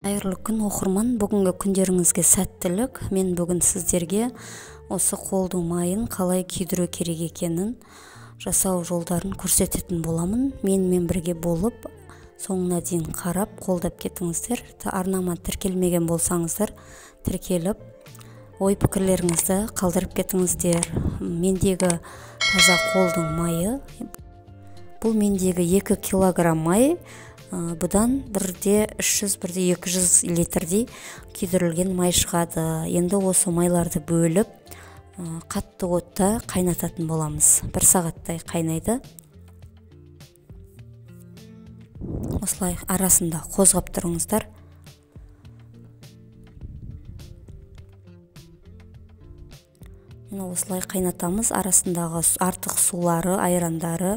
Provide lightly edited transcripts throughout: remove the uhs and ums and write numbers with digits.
Қайырлы күн, оқырман. Бүгінгі күндеріңізге сәттілік. Мен бүгін сіздерге осы қолдың майын қалай күйдіру керек екенін, жасау жолдарын көрсететін боламын. Менімен бірге болып, соңына дейін қарап, қолдап кетіңіздер. Арнама тіркелмеген болсаңыздар, тіркеліп, ой пікірлеріңізді қалдырып кетіңіздер. Мендегі таза қолдың майы, бұл мендегі 2 килограмм май. Бұдан бірде 300, бірде 200 литрдей күйдірілген май шығады. Енді осы майларды бөліп, қатты отта қайнататын боламыз. 1 сағаттай қайнайды. Осылай арасында қозғап тұрыңыздар. Міне осылай қайнатамыз. Арасындағы артық сулары, айрандары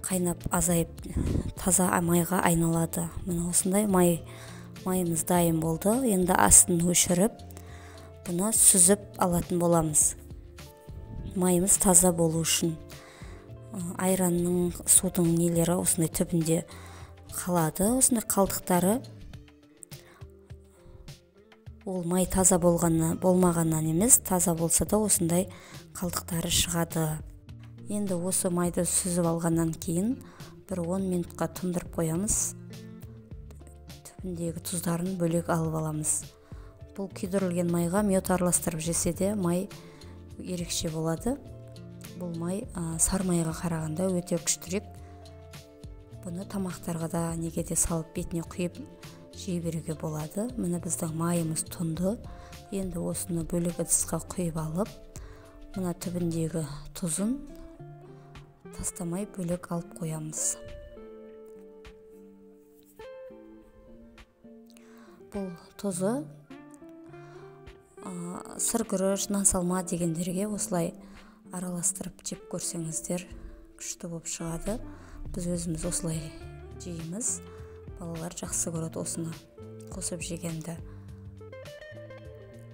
қайнап азайып, таза майға айналады. Міне осындай майымыз дайын болды. Енді астын өшіріп, бұны сүзіп алатын боламыз. Майымыз таза болу үшін. Айранның, судың нелері осындай түбінде қалады, осындай қалдықтары. Ол май таза болмағаннан емес, таза болса да осындай қалдықтары шығады. Енді осы майды сүзіп алғаннан кейін бір 10 минутқа тұндырып қоямыз. Түбіндегі тұздарын бөлек алып аламыз. Бұл күйдірілген майға мед араластырып жесе де май ерекше болады. Бұл май сары майға қарағанда өте күштірек. Бұны тамақтарға да неге де салып бетіне құйып жей беруге болады. Міне біздің майымыз тұнды. Енді осыны бөлек ыдысқа құйып алып, мына түбіндегі тұзын тастамай бөлек алып қоямыз. Бұл тұзы сыр күріш, нан салма дегендерге осылай араластырып жеп көрсеңіздер күшті болып шығады. Біз өзіміз осылай жейміз. Балалар жақсы көреді осыны қосып жегенді.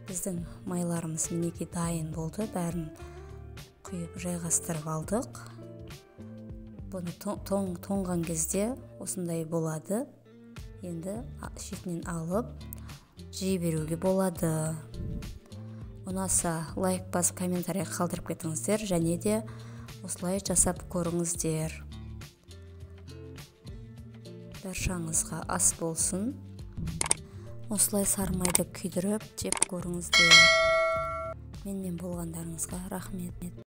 Біздің майларымыз мінекей дайын болды. Бәрін құйып жайғастырып алдық. Бұны тоңған кезде осындай болады. Енді шетінен алып жей беруге болады. Ұнаса лайк басып комментарий қалдырып кетіңіздер, және де осылай жасап көріңіздер. Баршаңызға ас болсын. Осылай сары майды күйдіріп жеп көріңіздер. Менімен болғандарыңызға рахмет.